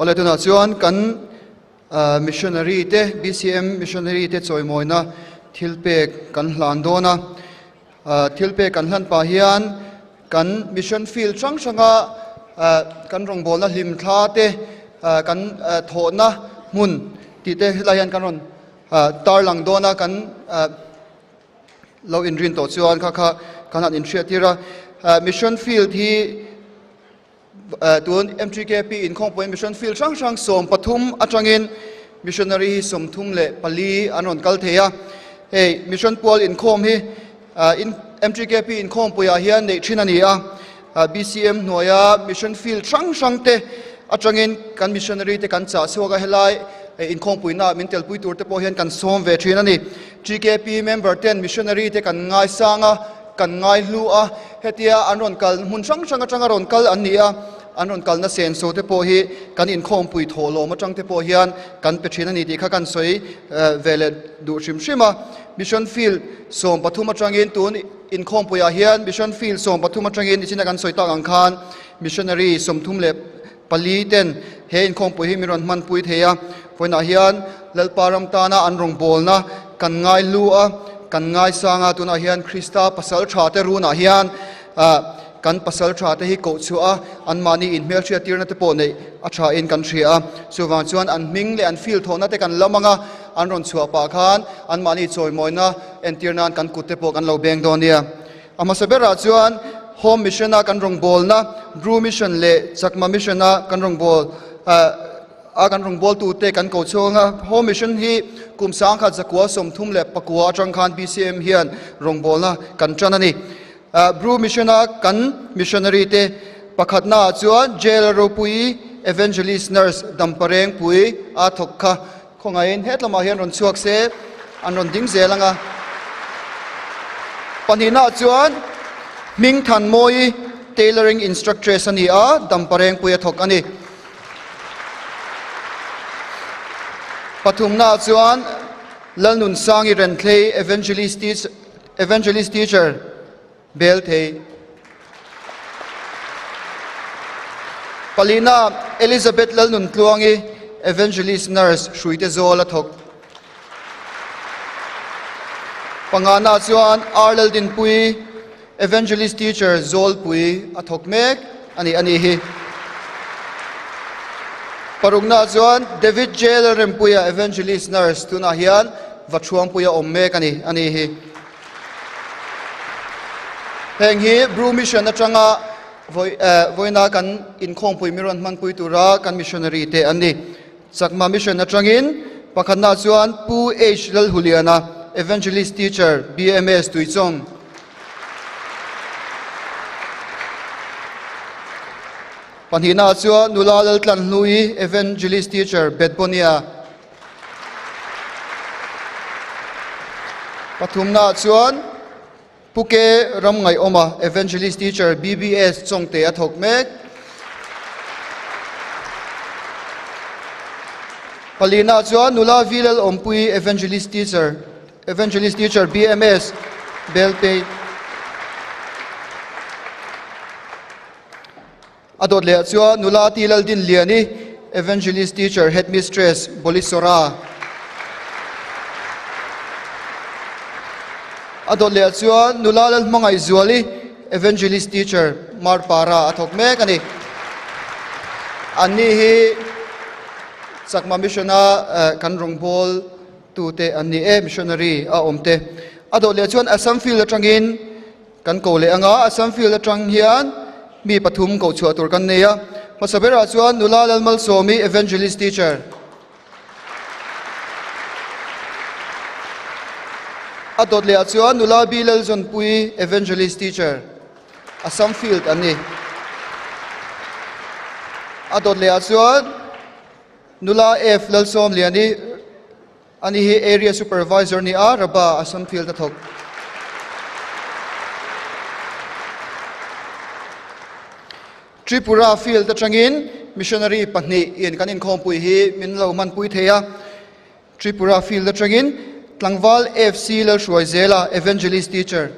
Awle tunah chuan kan missionary te BCM missionary te chawimawina thil pek kan hlan dawn a, thil pek kan hlan pah hian kan mission field hrang hranga kan rawngbawlna hlimthla te kan thawhna hmun tih te helai hian kan rawn tarlang dawn a kan lo inrin tawh chuan kha kha kan han inhriattir a, mission field hi Tun MTKP inkhawngpuiin mission field hrang hrang 13 atangin missionary hi 34 an rawn kal thei a. Hei mission pual inkhawm hi MTKP inkhawmpuiah hian neih thin a ni a. BCM hnuaia mission field hrang hrang te atangin kan missionary te kan chah chhuak a, helai inkhawmpuina min telpui tur te pawh hian kan sawm ve thin a ni. TKP member ten missionary te kan ngaisang a. Kan ngai hlu a, hetia an rawn kal hmun hrang hrang atanga rawn kal an ni a, an rawn kalna senso te pawh hi kan inkhawmpui thawhlawm atang te pawh hian kan pe thin a ni tih kha kan sawi ve leh duh hrim hrim a. Mission Field 13 atangin tun inkhawmpuiah hian Mission Field 13 atangin nichina kan sawi tak ang khan Missionary 34 ten he inkhawmpui hi min rawn hmanpui thei a, vawiinah hian Lalpa ram tana an rawngbawlna kan ngai hlu a, kan ngaisang a, tunah hian Krista pasal tha te runah hian kan pasal tha te hi koh chhuah a, anmahni inhmelhriat tirna te pawh neih a tha in kan hria a, chuvang chuan an hming leh an field thawhna te kan lam ang a, an rawn chhuah pah khan anmahni chawimawina entir nan kan kut te pawh kan lo beng dawn nia. A hmasa berah chuan Home Mission a kan rawngbawlna, Bru Mission leh Chakma Mission a kan rawngbâwl a kan rawngbawltute kan ko chhuak a. Home Mission hi kum 1939 atang khan BCM hian rawngbawlna kan tan a ni. Bru Mission a kan missionary te pakhatnaah chuan Jail ropui Evangelist Nurse Damparengpui a thawk kha Khawngaihin hetlamah hian rawn chhuak se, an rawn ding zel ang a. Pahnihnaah chuan Hming Thanmawi Tailoring Instructress a ni a, Damparengpui a thawk a ni. Pathumnaah chuan Lalnunsangi Renthlei Evangelist Teacher Belthei. Palina Elizabeth Lalnuntluangi Evangelist Nurse Hruite Zawl a thawk. Pangana chuan R Laldinpui Evangelist Teacher Zawlpui a thawk mek a ni a ni hi. Parukna chuan David J Lalrempuia Evangelist Nurse tunah hian Vathuangpuia awm mek a ni a ni hi. Heng hi Bru Mission atanga vawiina kan inkhawmpui mi rawn hmanpui tura kan missionary te an ni. Chakma Mission atangin pakhatna chuan Pu H Lalhuliana, Evangelist Teacher, BMS Tuichawng. Pahnihna chuan Nula Laltlanhlui, Evangelist Teacher, Betbonia. Pathumnaah chuan Pu Ke Ramngaihawma, Evangelist Teacher, BBS, Chawngte a thawk mek. Palinaah chuan Nula V Lalawmpui, Evangelist Teacher, Evangelist Teacher, BMS, Belpei. A dawt leh ah chuan nula Ti Laldinliani, Evangelist Teacher, Headmistress, Bolisora. A dawt leh ah chuan nula Lalhmangaihzuali, Evangelist Teacher, Marpara a thawk mek a ni. Anni hi Chakma Mission-a kan rawngbâwl tute an ni e, missionary a awm te. A dawt leh chuan Assam Field aṭangin Kan ko leh anga Assam field atang hian mi pathum koh chhuah tur kan nei a. Hmasa berah chuan nula Lalmalsawmi Evangelist Teacher. A dawt lehah chuan nula B Lalzawnpui Evangelist Teacher Assam field an ni. A dawt lehah chuan nula F Lalsawmliani Ani hi Area Supervisor ni a, Rabah, Assam Field a thawk. Tripura Field atangin Missionary pahnih in kan inkhawmpui hi min lo hmanpui thei a. Tripura Field atangin Tlangval FC Lalhruaizela, Evangelist Teacher.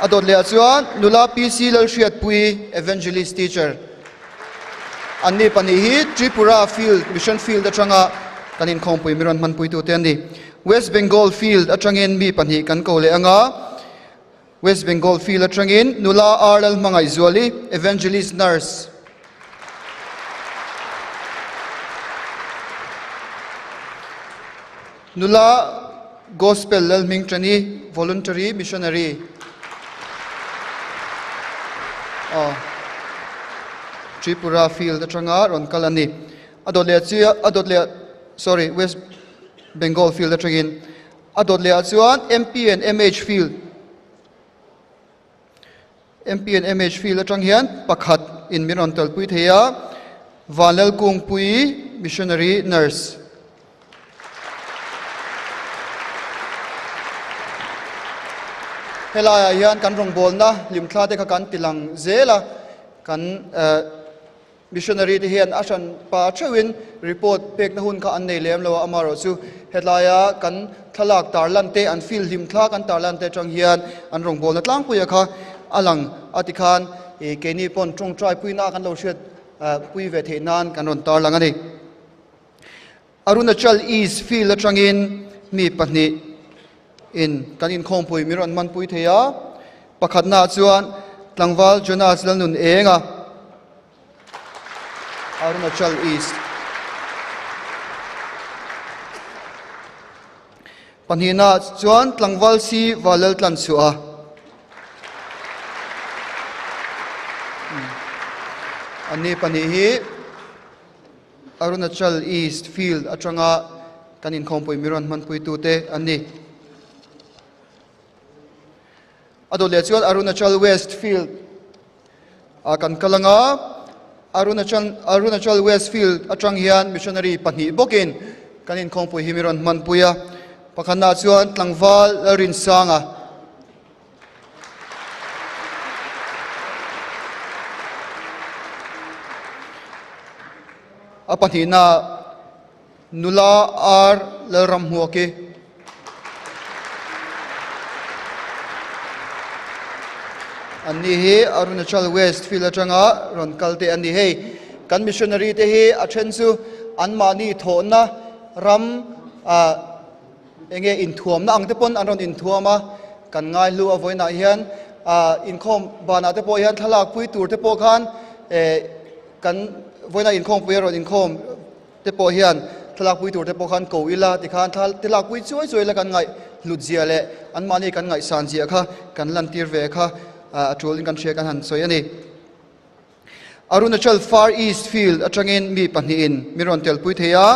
A dawt leh ah chuan nula PC Lalhriatpuii, Evangelist Teacher. Anni pahnih hi Tripura Field, Mission Field atanga kan inkhawmpui mi rawn hmanpuitute an ni. West Bengal Field atangin mi pahnih kan ko leh anga West Bengal Field atangin nula R Lalhmangaihzuali, Evangelist Nurse. Nula Gospel Lalhmingṭani, Voluntary Missionary. Aw. Tripura Field atanga rawn kal a ni. A dawt leh chu a dawt leh sorry West Bengal Field atangin a dawt leh ah chuan MP and MH Field MP and MH Field atang hian pakhat in min rawn talpui thei a, Vanlalkungpui Missionary Nurse. Helaiah hian kan rawngbawlna hlimthla te kha kan ti lang zel a, kan eh Missionary te hian a hran pa theuhin report pekna hun kha an nei lem lo a, amaherawh chu hetlaia kan thlalak tarlan te, an field hlimthla kan tarlan te atang hian an rawngbawlna tlangpuia kha a lang a tikhan ih keini pawn tawngtai puina kan lo hriat pui ve theih nan kan rawn tarlang a ni. Arunachal East field atangin mi pahnih in kan inkhawmpui min rawn manpui thei a, pakhatnaah chuan tlangval Jonas Lalnun Enga, Arunachal East. Pahnihnaah chuan tlangval Si Valaltlanchhuah a. Anni pahnih hi Arunachal East Field atanga kan inkhawmpui mi rawn hmanpuitute an ni. A dawt leh chuan Arunachal West Field ah kan kal anga Arunachal Arunachal West Field atang hian missionary pahnih bawkin kan inkhawmpui hi mi rawn hmanpui a. Pakhatnaah chuan tlangval Lalrinsanga A pahnihna nula R Lalramhmuaki. Anni hi Arunachal West field atanga rawn kal te an ni. Hei kan missionary te hi a then chu anmahni thawhna ram ah Enge inthuamna ang te pawn an rawn inthuam a, kan ngai hlu a vawiinah hian ah inkhawm banah te pawh hian thlalak pui tur te pawh khan eh kan vawiinah inkhawmpui a rawn inkhawm te pawh hian thlalak pui tur te pawh khan ko ila tikhan thla thlalak pui chuai chuai ila kan ngaih hlut zia leh anmahni kan ngaihsan zia kha kan lantir ve kha ah a tul in kan hria kan han sawi a ni. Arunachal Far East Field atangin mi pahnihin min rawn telpui thei a,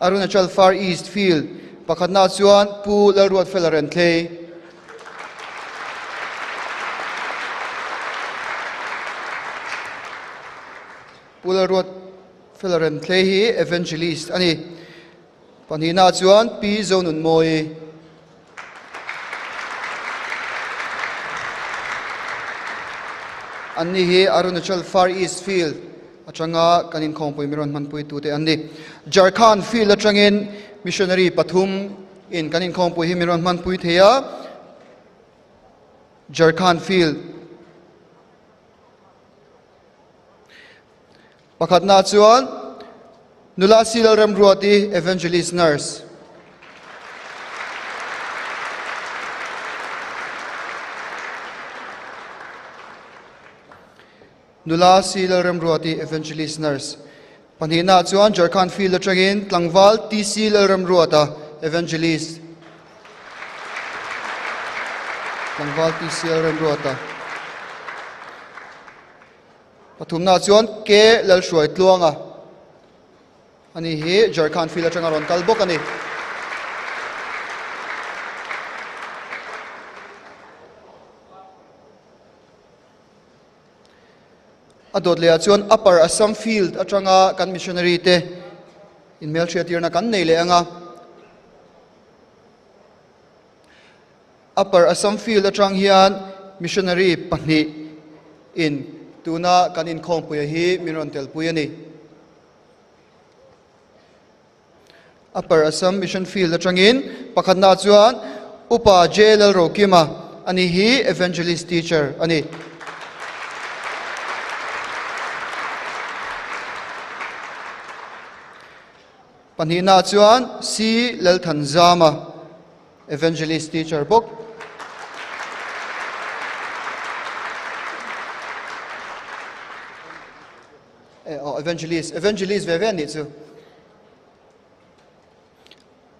Arunachal Far East Field pakhatna chuan Pu Lalruatfela Renthlei. Pu Lalruatfela Renthlei hi Evangelist a ni. Pahnihna chuan Pi Zonunmawii. Anni hi Arunachal Far East Field atanga kan inkhawmpui mi rawn hmanpuitute an ni. Jharkhand Field atangin missionary pathum in kan inkhawmpui hi mi rawn hmanpui thei a. Jharkhand Field Pakhatna chuan nula Silal Remruati, Evangelist Nurse. Nula Silal Remruati, Evangelist Nurse. Pahnihna chuan Jharkhand Field atangin tlangval TC Lalremruata, Evangelist. Tlangval TC Lalremruata. Pathumna chuan K Lalhruai Tluanga a ni hi Jharkhand field atanga rawn kal bawk a ni. A dawt lehah chuan Upper Assam field atanga kan missionary te inhmelhriattirna kan nei leh ang a. Upper Assam Field atang hian missionary pahnih in tuna kan inkhawmpuia hi min rawn telpui a ni. Upper Assam Mission Field atangin pakhatna chuan Upa J Lalrokima. ani hi Evangelist Teacher a ni. Pahnihnaah chuan C. Lalthanzama, Evangelist Teacher bawk. Eh, oh, Evangelist, Evangelist ve ve anih chu.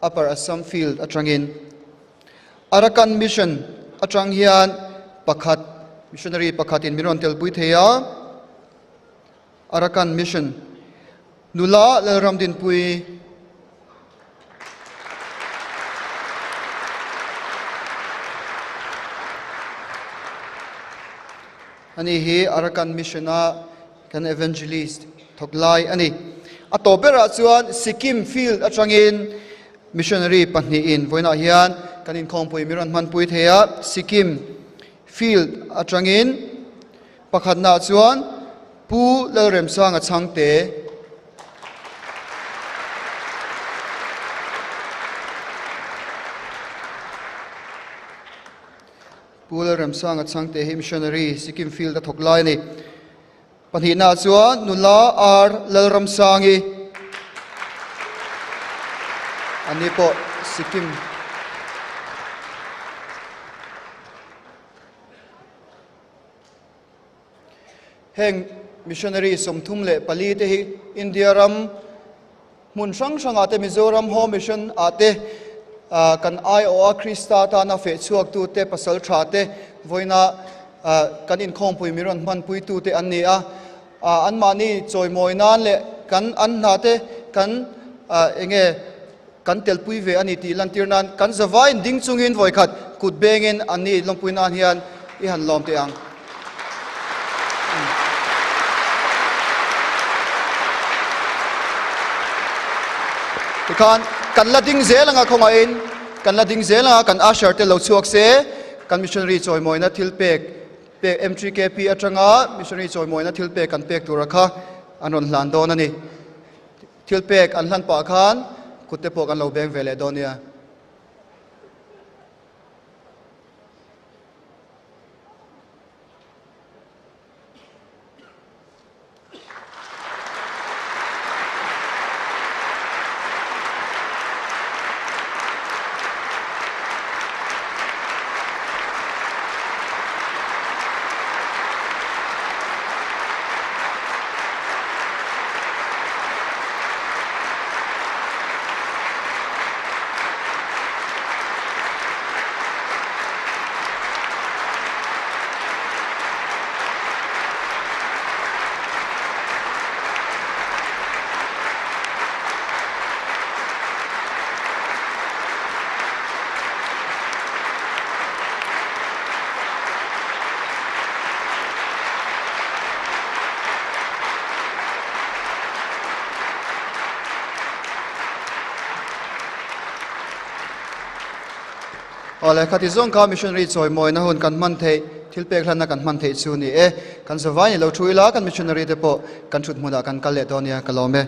Upper Assam Field atangin Arakan Mission atang hian pakhat missionary pakhatin min rawn telpui thei a. Arakan Mission nula Lalramdinpui Ani hi Arakan Mission a kan evangelist thawk lai a ni. A tawp berah chuan Sikkim field atangin missionary pahnihin vawiinah hian kan inkhawmpui min rawn hmanpui thei a. Sikkim field atangin pakhatnaah chuan Pu Lalremsanga Chhangte, Pu Lalremsanga Chhangte hi missionary Sikkim field a thawk lai a ni. Pahnihnaah chuan nula R Lalramsangi ani pawh Sikkim Heng missionary 34 te hi India ram Hmun hrang hrangah te Mizoram Home Mission ah te kan aiawha Krista tana feh chhuaktu te pasal tha te vawiina kan inkhawmpui mi rawn hmanpuitu te an ni a. Anmahni chawimawi nan leh kan an hna te kan enge kan telpui ve a ni tih lantir nan kan zavaiin ding chungin vawikhat kut bengin anni lawmpui nan hian i han lawm teh ang. Tikhan kan la ding zel anga khawngaihin kan la ding zel anga kan usher te lo chhuak se kan missionary chawimawina thil pek pek M3KP atanga missionary chawimawina thil pek kan pek tura kha an rawn hlan dawn a ni. Thil pek an hlan pah khan kut te pawh kan lo beng ve leh dawn nia. Awle, khati zawng kha missionary chawimawina hun kan hman theih, thil pek hlanna kan hman theih chu ni e. Kan zavai ni lo thu ila, kan missionary te pawh kan thut hmunah kan kal leh dawn nia ka lawm e.